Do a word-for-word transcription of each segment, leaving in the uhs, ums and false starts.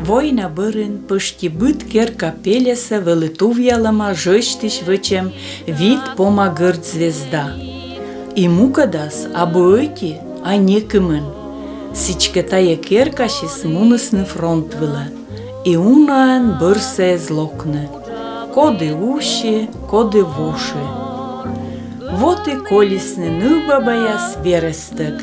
Война бӧрын пӧшти быд керка пельӧсӧ вӧлі тувъялӧма жӧстысь вӧчӧм вит пома гӧрд звезда. И мукӧдас абу ӧти, а некымын. Сідзкӧ, тайӧ керкасьыс мунісны фронт вылӧ. И унаӧн бӧрсӧ эз локны. Коді уси, коді воши. Вот и колисны нывбабаяс верӧстӧг.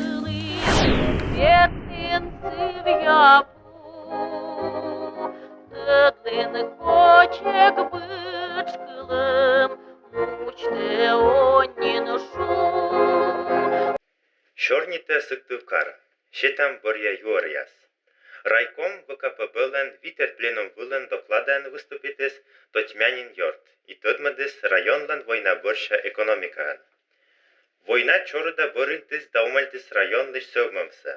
Сёрнитӧ Сыктывкар. Сетам бӧръя юӧръяс. Райком ВКПБ-лӧн витӧд пленум вылын докладӧн выступитіс Тотьмянин ёрт и тӧдмӧдіс районлӧн война бӧрся экономикаӧн. Война чорыда бӧрынтіс да умӧльтіс районлысь сӧвмӧмсӧ.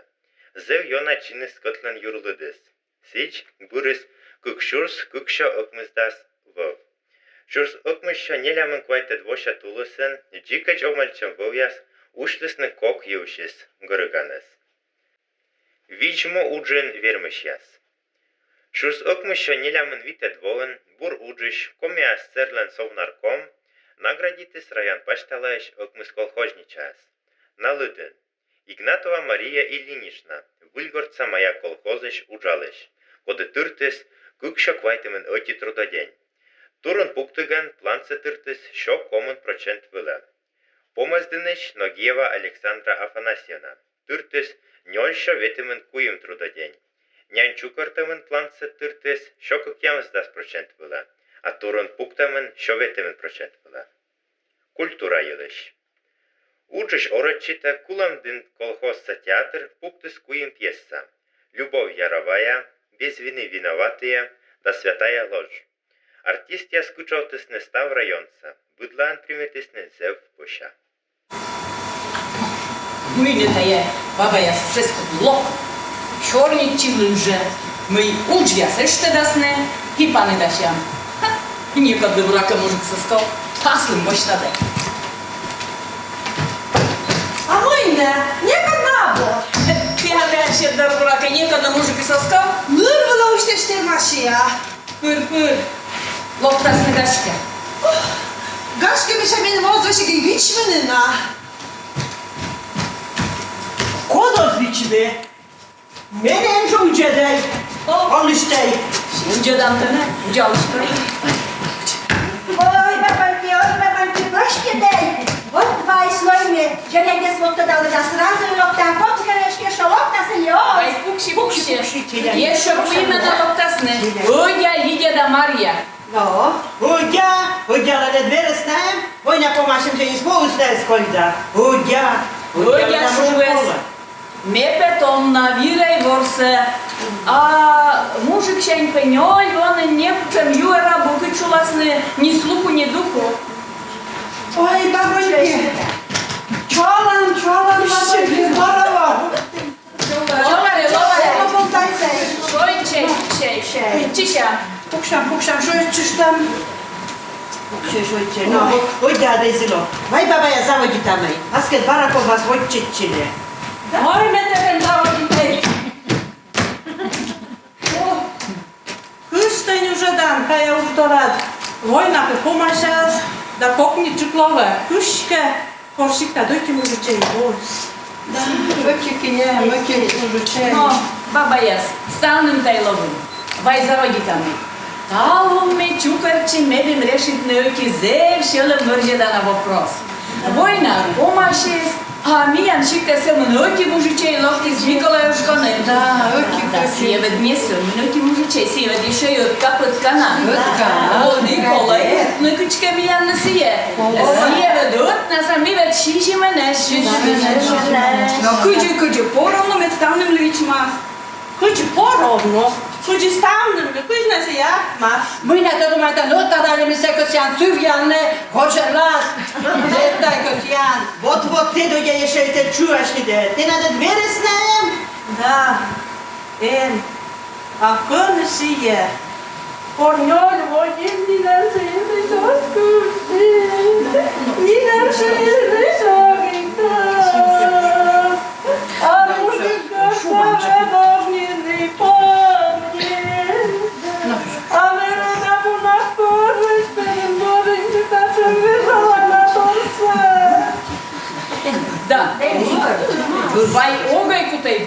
Зэв ёна чиніс скӧтлӧн юр лыдыс. Сідз, бырис кык сюрс кыксё ӧкмысдас вӧв. Сюрс ӧкмыссё нелямын квайтӧд вося тулысын дзикӧдз овмӧльтчӧм вӧвъяс усьлісны кок йывсьыс гӧрыганыс. Видз-му уджын вермысьяс. Сюрс ӧкмыссё нелямын витӧд воын бур уджысь, Коми АССР-лӧн совнарком, наградитіс район пасьталаысь ӧкмыс колхозничаӧс. На лыдын: Игнатова Мария Ильинична, Выльгортса «Маяк» колхозысь уджалысь, коді тыртіс кыксё квайтымын ӧти трудодень. Турун пуктігӧн плансӧ тыртіс сё комын прочент вылӧ. Помӧсдінысь Ногиева Александра Афанасьевна, тыртіс нёльсё ветымын куим трудодень. Нянь чукӧртӧмын плансӧ тыртіс сё кӧкъямысдас прочент вылӧ, а турун пуктӧмын сё ветымын прочент вылӧ. Культура йылысь. Уджысь орӧдчытӧ Кулӧмдін колхозса театр пуктіс куим пьеса: «Любовь Яровая», «Без вины виноватые» да «Святая ложь». Артистъяс кытшовтісны став районсӧ, быдлаын примитісны зэв пӧся. Мый нӧ тайӧ, бабаяс, сійӧ кӧ лок? Сёрнитчывлім жӧ, мый уджъяс эштӧдасны, и паныдасям. Ха, некодлы, буракӧ, мужикыс эз ков, аслым босьтӧдӧ. А мый нӧ, некод на абу? Ті ӧд ачыд дыр, буракӧ, некодлы мужикыс эз ков? Ныр вылӧ усьтӧ, эшшӧ термасьӧ. Пыр, пыр. Локтасны, гашкӧ. Гашкӧ, мися, меным оз весиг и вичмыны на. Код оз вичмы? Менӧ эн жӧ уджӧдӧй, олыштӧй. Уджӧдан тэнӧ, уджалыштан. Ой, бабаньки, ой, бабаньки, проститӧй. Вот вай, слой ме. Жӧ нӧ эз локтӧдалӧ да сразу и локта, кок сьӧрӧшкӧ шо локтас ыльӧ. Вай, пуксьы, пуксьы. Ещӧ куимӧн на локтасны. Ӧдя, Лидия да Марья. Но. Ӧдя, ӧдялӧн ӧд верӧс на эм, война помасьӧм сэсся муыс на эз кольда. Ӧдя, ӧдя, ӧдя шуӧ. Ме пӧ томна, вирӧй ворсӧ. А мужиксянь пӧ нёль во нин некутшӧм юӧр абу, кыдз шуласны, ни слуху, ни духу. Ой, бабоньки, чолӧм, чолӧм, бабоньки, здорово. Ловлы, ловлы. Шойччӧй, пуксьӧй. Чися. Пуксям, пуксям, шойччыштам. Шойччӧй, шойччӧй. Но, вот, вот, дядя, зіло. Вай, бабаяс, заводитамӧй. Аскӧд бара ковмас вотчӧдчыны. Ой, ме тэнӧ заводитӧй. О, кысь тэ нюжӧдан тайӧ уджторад. Война пӧ помасяс, да кокниджык лоӧ. Кыськӧ. Корсиктад ӧти мужичӧй, ой. Да, ӧти киӧ, ӧти мужичӧй. Но, бабаяс, ставным тай ловим. Вай заводитамӧй. Талун ме чукӧртчи, медым решитны ӧти зэв сьӧлӧм морзьӧдана вопрос. Война помасис, а миян сиктӧ сӧмын ӧти мужичӧй локтіс Миколаевскӧ нин. Да, ӧти. Да, сійӧ ӧд не сӧмын ӧти мужичӧй, сійӧ ӧд ещӧ ӧтка-пӧтка на. Ӧтка. Ӧд и колӧ ӧтны кыдзкӧ миянлы сійӧ. Сійӧ ӧд ӧтнас, а ми ӧд сизимӧн. Сизимӧн. Но кыдзи, кыдзи поровно мед ставнымлы вичмас. Кыдзи поровно, кыдзи ставнымлы, кыдз нӧ сійӧ артмас. Мый нӧ тэ думайтан, ӧтарӧ ли ми сійӧс кӧсъям сывъянны, гожӧрлас. Ӧд тай кӧсъям. Вот, вот, тэ, дядя, ещӧ тэ чуймасьны, тэнад ӧд верӧс на эм? Да, эм. А кӧні сійӧ? Кор нёль во нин, нинӧм сійӧ эз кыдзи. Нинӧм сійӧ эз ӧгитӧ. А мужик гӧгӧрса ӧд ог нин и помни.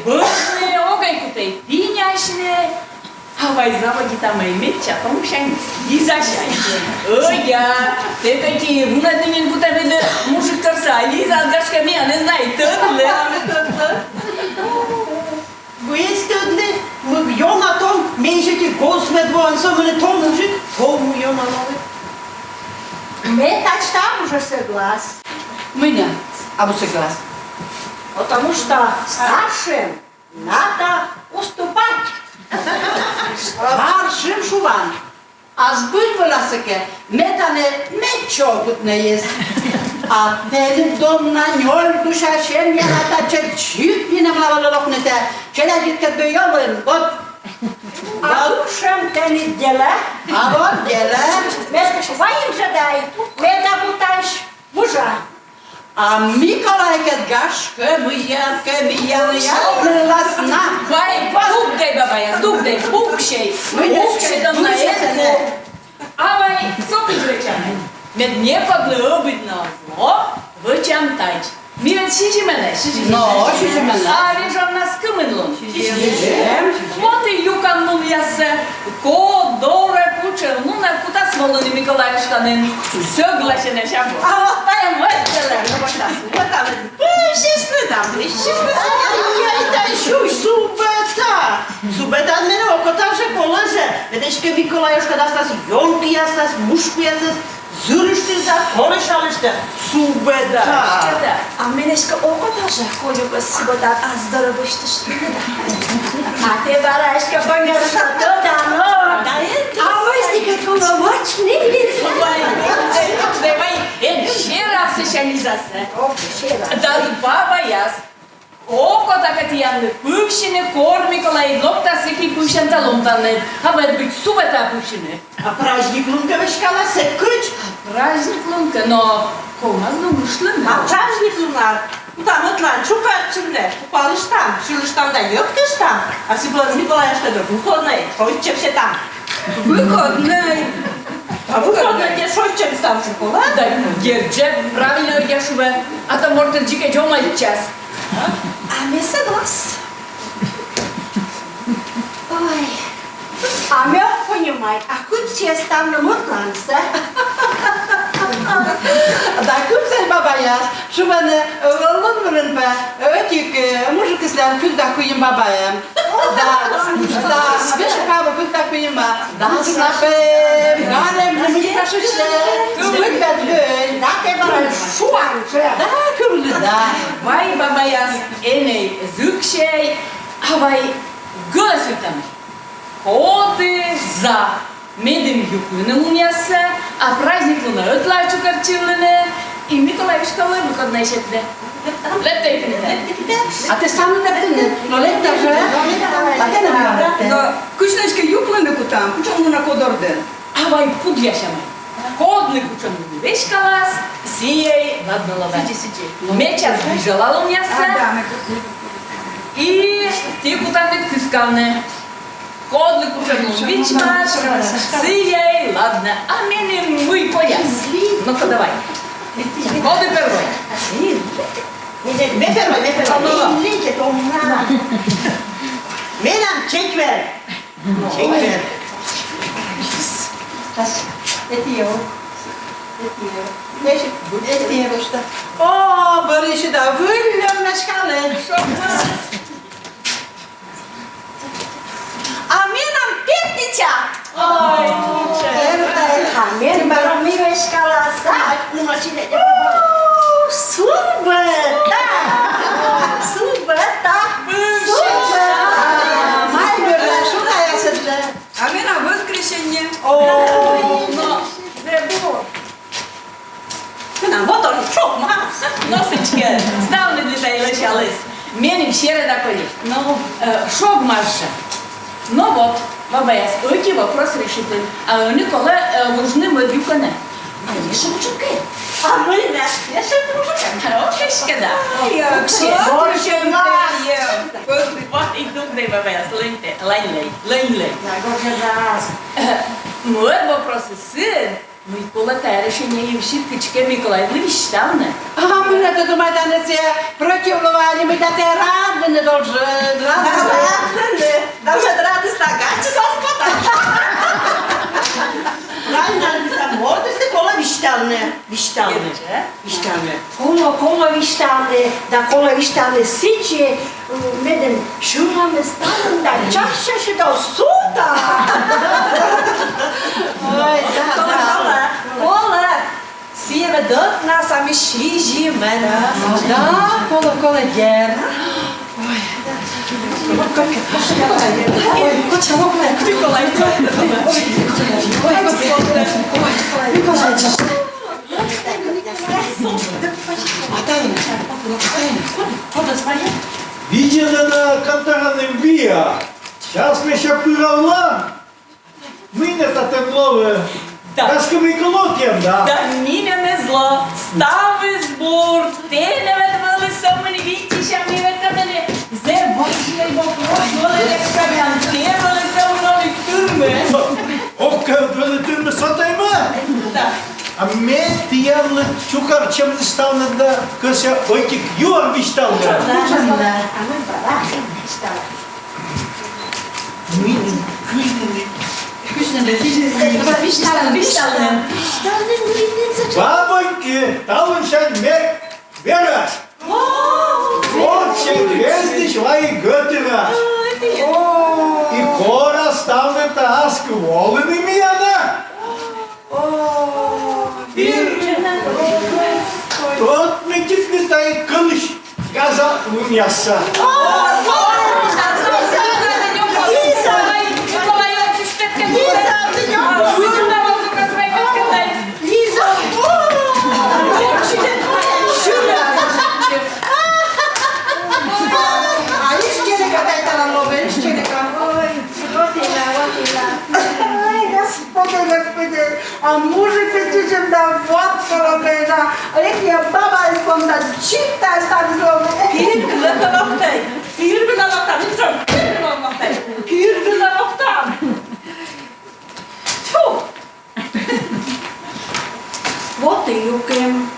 Бӧрны, огӧй кутӧй пинясьны. А вай заводитам ӧй медся томсянь, лизасянь. Ӧдйӧ, тэ кӧть и вунӧдны нин кутӧ, медым мужик торсӧ, а лизан, гашкӧ, миянӧс на и тӧдлы. Вӧлі тӧдлы, мый ёна том, менсьым ӧти гозмӧд воан, со меным том мужик, том ёна лоӧ. Ме тадз абу жӧ соглас. Мый нӧ абу соглас? Потому что старшим надо уступать. Старшим шуан. А збыль вылас кӧ, ме тані медся опытнӧйыс. А тэныд, Донна, нёль гуся семьяын татшӧм чик нинӧм на вӧлі локнытӧ. Челядьыдкӧд ёлын, вот. А кутшӧм тэныд делӧ? А вот делӧ. Ме вайим жӧ дай, ме да путаюсь мужа. А Миколайкӧд, гашкӧ, мыйкӧ миян ялыслас на. Вай, дугдӧй, бабаяс, дугдӧй, пуксьӧй, пуксьӧй, Донна, эськӧ. А вай со кыдз вӧчам? Мед некодлы ӧбид на оз ло, вӧчам тадз. Ми ведь сизимӧн на, сизимӧн на. Но, сизимӧн на. А вежоннас кымын лун? Сизим. Вот и юкам лунъяссӧ. Код дорӧ кутшӧм лунӧ кутас волыны Миколайушканын. Согласен, ещё. А вот тая мӧд делӧ, ну, вот так. Вот так вот. Пывсисны да, пывсисны. Ай-яй, тай сюсь, субӧта. Субӧта меным окота жӧ, колӧ жӧ. Ведь эськӧ Миколайушкаыд аслас ёнкиясас, мушкуясас зырыштіс да корӧсялыштӧ субӧта. А мен эськӧ окота жӧ, колӧ кӧ субӧта ас дорӧ босьтыштны да. А тэ бара эськӧ поньӧрсӧ тӧдан, но. А мый сійӧ кӧ колӧ вӧчны? Вай, вай, вай, вай, эд серавсысянь лизасӧ. Ох, серавсысь. Да, бабаяс. Окота кӧ тіянлы пывсьыны, кор Миколайыд локтас, сэки пывсянтӧ ломтанныд. Абу ӧд быть субӧта пывсьыны. А праздник лун кӧ веськалас, сэк кыдз? Праздник лун кӧ, но ковмас нумыштны. А праздник лунас кутам ӧтлаын чукӧртчыны, купалыштам, сьылыштам да йӧктыштам, а сы вылӧ Миколайыдлы выходнӧй, шойччӧм сетам. Выходнӧй. А выходнӧй тӧ шойччӧм ставсӧ колӧ? Да, дерт жӧ, правильнӧ ӧдйӧ шуӧ, а то мортыд дзик и дзомайтчас. А ме соглас. Ой, а ме ог понимай, а кыдз сійӧ ставным ӧтлаын сэк? Да кыдз сійӧ, бабаяс, шуӧны, э, лун вылын пӧ, э, ӧтик, э, мужикыслӧн кызь да куим бабаӧн. Да, да, весиг абу кызь да куим баба. Да, снапӧн, гарем, не мыйта шусьлӧ, збыль да збыль. Да, тэ бара шуан жӧ. Да, кывлы, да. Вай, бабаяс, энӧ зыксьӧй, а вай гӧлӧсуйтам. Коді за, медым юклыны лунъяссӧ, а праздник лунӧ ӧтлаӧ чукӧртчывлыны, и Миколайушкалы выходнӧй сетны. Лэптӧй кӧ нин. А тэ ставным лэптыны, но лэпта жӧ. А тэ нӧ мыйла лэптан? Но кыдз нӧ эськӧ юклыны кутам, кутшӧм лунӧ код ордын. А вай пудъясямӧй. Кодлы кутшӧм лун веськалас, сійӧ ладнӧ лоӧ. Сідзи, сідзи. Ме час гижала лунъяссӧ. А, да, ме кут-, ме кут-, и ті кутанныд кыскавны. Кодлы кутшӧм лун вичмас, сійӧ ладнӧ. А меным мый коляс? Ну-ка, давай. Коді первой? Ме первой, ме первой. А, ну, ну. Менам четвер. Четвер. Эти его. Эти его. Эти его. О, бӧрйыда, выльӧн мешкалӧ. А менам пятница. Ой, а мен бара мый веськалас. О, субӧта. Субӧта. Субӧта. Мый бӧръя шуна я сэтчӧ. А менам воскресенье. О, но, зэв бур. Менам вот он, шогмас. Но сідзкӧ, ставныдлы тай лӧсяліс. Меным середа колис. Но, э, шогмас жӧ. Но вот, бабаяс, ӧти вопрос решитӧм. А ӧні колӧ, э, вуджны мӧд юкӧнӧ. А ещӧ кутшӧмкӧ? А мый нӧ, ещӧ кутшӧмкӧ? А, вот эськӧ да. Ой, а кутшӧмкӧ. Вай, дугдӧй, бабаяс, лӧньтӧй, лӧньлӧй, лӧньлӧй. Э, мӧд вопросыс сы, Мый колӧ тайӧ решение йывсьыс кыдзкӧ Миколайлы висьтавны? А мыйла тӧдмалан, сійӧ против лоӧ али мый да, тайӧ радлыны должен. Радлыны. Радлыны. Даже радлыны, стакачи саспата. Правильно, Алиса, мортыслы колӧ висьтавны. Висьтавны. Висьтавны. Колӧ, колӧ висьтавны, да колӧ висьтавны сідзи, медым сьӧлӧмыс ставным да чашъясысь да султа. Ой, да, да. Колӧ, колӧ. Сійӧ ведь ӧтнасӧ ми сизимӧн. Да, колӧ, колӧ, дерт. Ой. Ой, кутшӧм, ой, кутшӧм. Ой, Николай. Ой, Николай. Видзӧдӧны на кантараным виа. Час ме сэсся пыравла. Мый нӧ татӧн лоӧ? Да. Гашкӧ, мыйкӧ лоӧ тіян да? Да нинӧм эз ло. Ставыс бур. Тэнӧ ведь вӧлі сӧмын виччысям, ми ведь тэнӧ зэв важнӧй вопрос вӧлі висьталам. Тэ вӧлі сӧмын олі тырмы. Ог кӧ вӧлі тырмы, со тӧдмӧ. Да. А ме тіянлы чукӧртчӧм ставныд да кӧсъя ӧтик юӧр висьтавны. Да, да. А мый бара висьтав. Мый, кыдзи нӧ? Кыдзи нӧ? Висьтав, висьтав. Бабоньки, талунсянь ме верӧс. О! Вотчӧ грездысь вайи гӧтырас. О! И кора ставныд да аски волыны миянӧ. О, вир. Тот ме тіпны тайӧ кӧлысь газа лунъяссӧ. О, Лиза! Лиза! Лиза! О! А ещӧ черика тай талун лоӧ, ещӧ черика. Ой, вот именно, вот именно. Ой, Господи, Господи. А мужик ведь уже да вот колокольна. А ведь я баба из комната чита, ставыс лоӧ. Пиркыны локтан. Пиркыны локтан. Пиркыны локтан. Тьфу! Вот и юкӧн.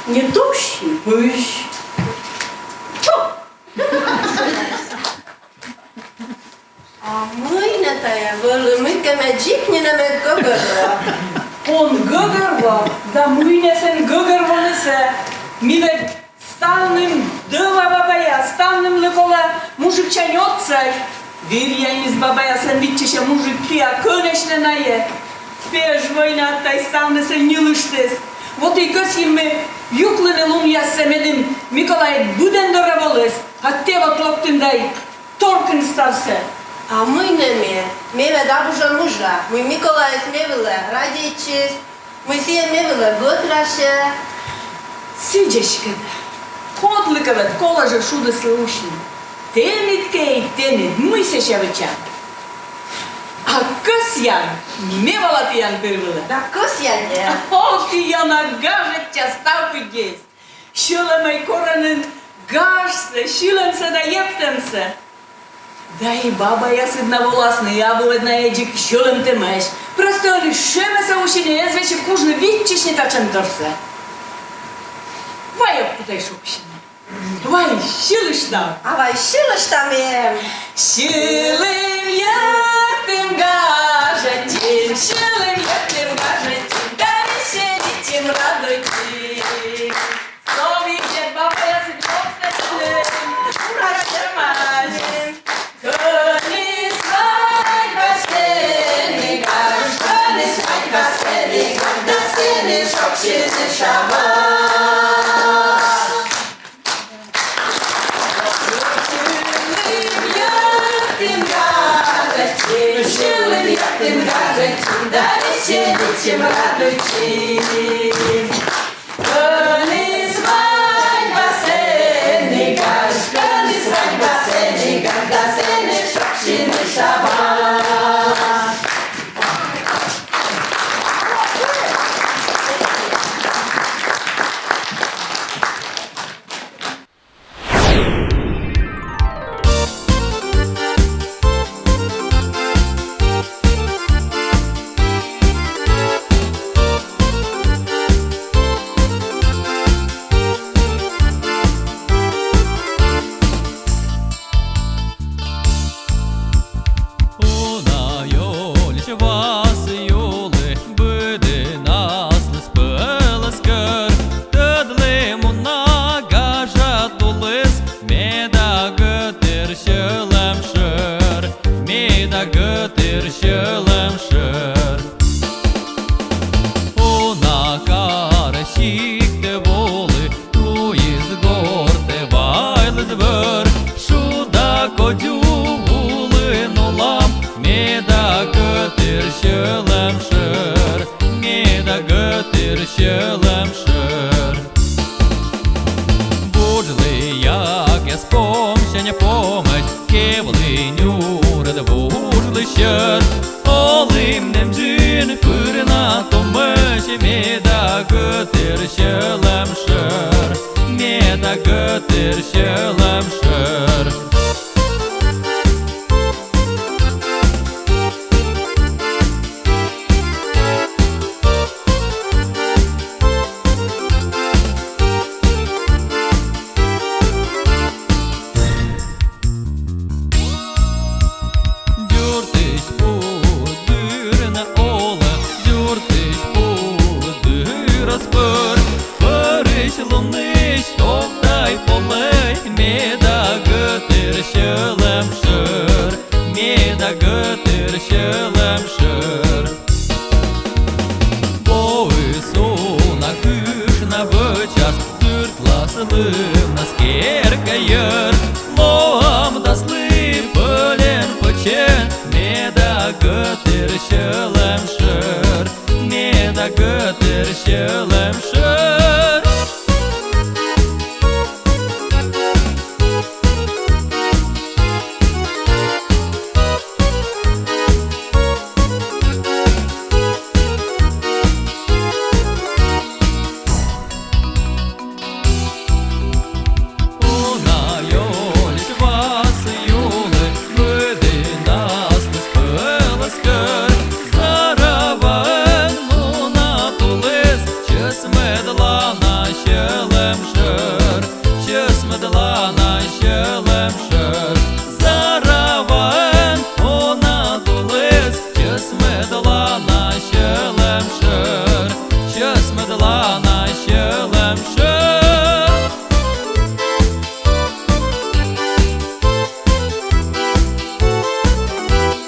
Не тощий, пыщ. Тьфу! А мый нӧ тайӧ вӧлі, мыйкӧ ме дзик нинӧм эг гӧгӧрво. Он гӧгӧрво, да мый нӧ сэн гӧгӧрвонысӧ. Ми ведь ставным дӧва бабаяс, ставнымлы колӧ мужиксянь отсӧг. Виръяньыс бабаяслӧн виччысьӧ мужик киа, кӧнӧсь нӧ найӧ. Пеж война тай ставнысӧ ньылыштіс. Вот и кӧсйим ми юклыны лунъяссӧ, медым Миколай быдӧн дорӧ воліс, а тэ вот локтін дай торкин ставсӧ. А мый нӧ ме, ме ведь абу жӧ мужа, мый Миколайыс ме вылӧ радейтчис, мый сійӧ ме вылӧ гӧтрасьӧ. Сідзкӧ да. Кодлыкӧ ведь колӧ жӧ шудыслы усьны. Тэныд кӧ, тэныд, мый сэсся вӧчан. А кӧсъян, ме вала тіян пыр вылӧ. Да кӧсъян нӧ. О, тіян гажӧдча став пыддьӧыс. Сьӧлӧмӧй корӧны гажсӧ, сьылӧмсӧ да йӧктӧмсӧ. Да и бабаясыд на воласны, и абу ӧд найӧ дзик сьӧлӧмтӧмӧсь. Просто ӧні шемӧсӧ усины, эз весиг кужны виччысьны татшӧмторсӧ. Вай ог кутӧй шогсьыны. Вай сьылыштам. А вай сьылыштам эм. Сьылім-йӧктім гажӧдчын, сьылім-йӧктім гажӧдчын, да веселитім, радуйтім. Со ми, дерт, бабаясыд локтӧны. Ура, Германия! Кӧні свадьба, сэні гаж, кӧні свадьба, сэні гаж, да сэні шогсьыны шаба. Сяня помась кевлі нюрӧд вужлі сьӧр. Олім нэм дзик пыр на томӧсь, меда гӧтыр сьӧлӧм шӧр, меда гӧтыр сьӧлӧм шӧр. Дзурдысь пу дыр на олӧ, дзурдысь пу дырӧс пыр, пӧрысь луннысь ток тай полӧй, меда гӧтыр сьӧлӧм шӧр, меда гӧтыр сьӧлӧм шӧр. Воис уна кышна вӧчас, дыртлас лымнас керка йӧр. Лоӧмтаслы пӧльӧн-пӧчӧн, меда гӧтыр сьӧлӧм шӧр, меда гӧтыр сьӧлӧм шӧр.